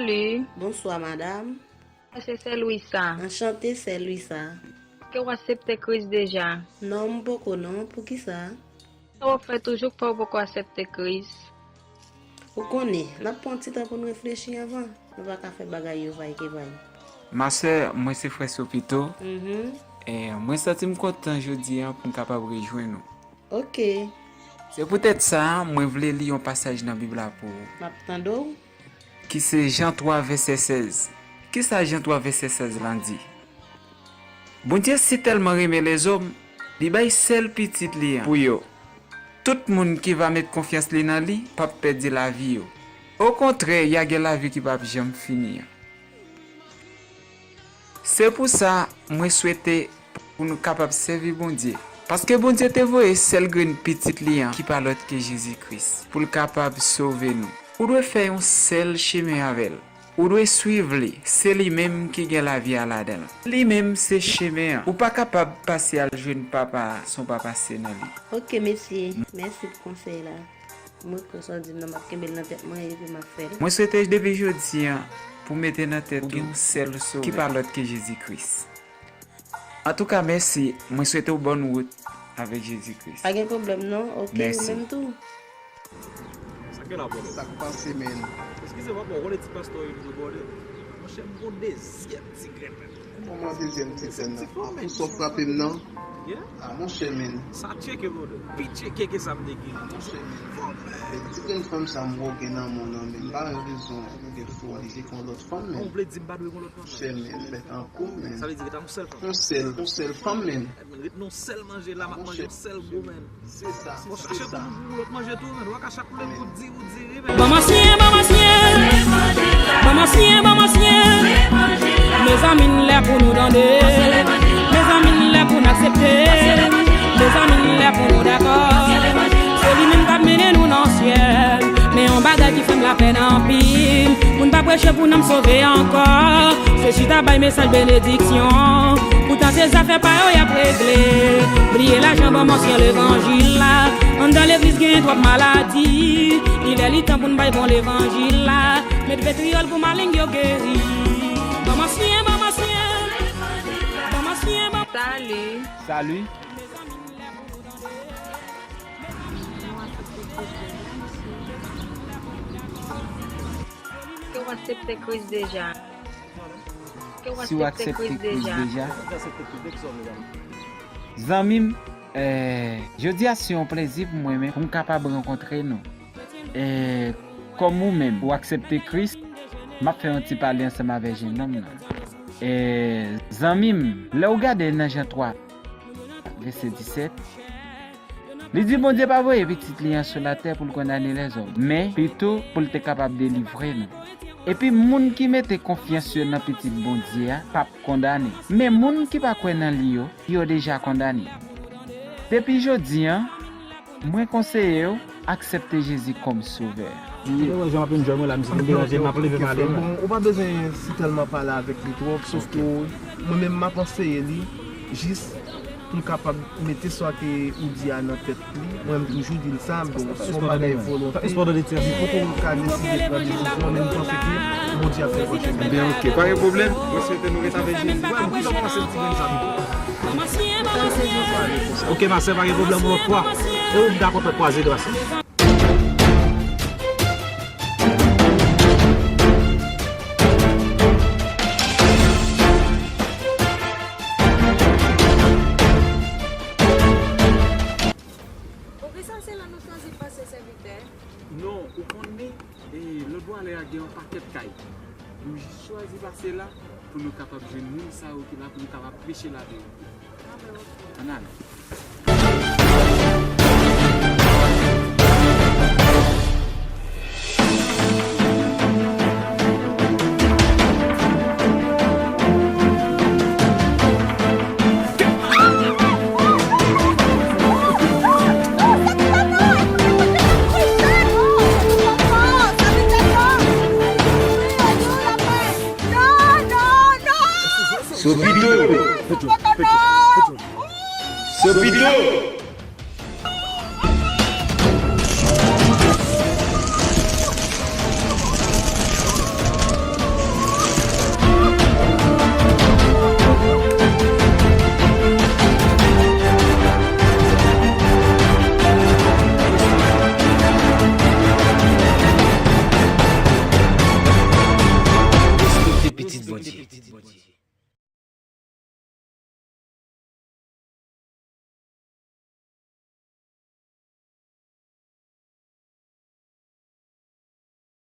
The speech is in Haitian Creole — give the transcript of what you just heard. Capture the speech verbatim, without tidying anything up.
Salut. Bonswa, madam. Se sè Louisa. Anchante, sè Louisa. Ke w aksepte Kris deja? Non, m poko non. Poukisa? Sa w ap fè toujou k fè w poko aksepte Kris? Ou konnen, n ap pran ti tan pou n reflechi anvan. Nou pa ka fè bagay yo vay ke vay. Ma sè, mwen se frè Sopito. Mhm. E mwen santi m kontan jodi a pou m kapab rejwenn ou. Ok. Se poutèt sa, mwen vle li yon pasaj nan Bib la pou ou. M ap tande w. Ki se Jan twa vèsè sèz. Kisa Jan twa vèsè sèz lan di? Bondye si tèlman renmen lèzòm, li bay sèl pitit li an pou yo. Tout moun ki va met konfyans li nan li p ap pèdi lavi yo. Okontrè, y a gen lavi ki p ap janm fini an. Se pou sa, mwen swete pou nou kapab sèvi Bondye. Paske Bondye te voye sèl grenn pitit li an, ki pa lòt ke Jezi Kris, pou l kapab sove nou. Ou dwe fè yon sèl chemen avè l. Ou dwe swiv li. Se li menm ki gen lavi a ladan l. Li menm se chemen an. Ou pa kapab pase al jwenn Papa a san w pa pase nan li. Ok, mesye. Mèsi pou konsèy la. Mwen kwè sa w di m nan, m ap kenbe l nan tèt mwen epi m ap fè l. Mwen swete depi jodi a pou w mete nan tèt ou gen yon sèl Sovè ki pa lòt ke Jezi Kris. Antouka, mèsi. Mwen swete w bòn wout avèk Jezi Kris. Pa gen pwoblèm non. Ok, ou menm tou. Sa k gen la, brother? Sa k pase, man? Eskize m, papa, w konnen ti pastè yo toujou, brother. Monchè, m gon dezyèm ti grenn. Kòman dezyèm ti grenn nan? Pou sa w frape m nan? Yeah. Ah, monchè, men. Sa tcheke, brother. Pi tcheke ke sa m te gen. Monchè, men. Ti grenn fanm sa m wè w gen nan men w nan, men m pa gen rezon pou gen fò li se kon lòt fanm, men. Ou vle di m pa dwe gen lòt fanm? Monchè, men, fè tankou, men. Sa vle di ke ta yon sèl fanm? Yon sèl, yon sèl fanm, men. Ret nan yon sèl manje la, m ap manje yon sèl gou, men. Se sa, se sa. Ou chache tou pou lòt manje tou, men. Ou pa ka chak lè pou di, ou di, ri, men. Ban m ansyen, ban m ansyen. Ban m ansyen, ban m ansyen. Mezanmi, lè pou nou tande. Mezanmi, lè pou n aksepte. Mezanmi, lè pou nou dakò. Se li menm k ap mennen nou nan syèl. Men yon bagay ki fè m lapèn anpil. Moun pa preche pou nanm sove ankò. Se chita bay mesaj benediksyon. Poutan se zafè pa yo y ap regle. Bliye lajan, ban m ansyen levanjil la. Anndan legliz gen twòp maladi. Li lè li tan pou n bay bon levanjil la. Met vetriyòl pou maleng yo geri. Ban m ansyen, ban m ansyen. Ban m ansyen, ban m... Salut. Salut. Ke w aksepte Kris deja? Ke w aksepte Kris deja? Zanmi m, eh, jodi a se yon plezi pou mwen menm pou m kapab rankontre nou. Eh, kòm ou menm, ou aksepte Kris, m ap fè yon ti pale ansanm avèk jennonm nan. Eh, zanmi m, lè w gade nan Jan twa, vèsè disèt, li di Bondye pa voye pitit li an sou latè pou l kondane lèzòm, men pito pou l te kapab delivre nou. Epi moun ki mete konfyans yo nan pitit Bondye a p ap kondane. Men moun ki pa kwè nan li yo, yo deja kondane. Depi jodi a, mwen konseye w aksepte Jezi kòm Sovè. Ou te wè jan m ap enjoy mwen la, misye vin deranje m, m ap leve m ale. Bon, ou pa bezwen si tèlman pale avèk li twòp, sof ke mwen menm m ap anseye li, jis pou l kapab mete sa ke ou di a nan tèt li. Mwen, m toujou di l sa, bon, si w pa gen volonte, li poko ka deside pran desizyon, men m panse ke Bondye ap fè l pran chemen. Ebyen, ok, pa gen pwoblèm. Mwen swete nou ret avèk Jezi. Wè, m kontan kòmanse ti grenn sa pito. Ok, ma sè, pa gen pwoblèm, yon lòt fwa. E ou, m ta kontan kwaze, ma sè. Poukisa se la nou chwazi pase, sèvitè? Non, ou konnen, e, lòtbò a lè a gen yon pakèt kay. Nou jis chwazi pase la pou nou kapab jwenn moun sa yo ki la pou nou kapab preche laverite. Ann ale. Sopito! Sopito! pitit Bondye.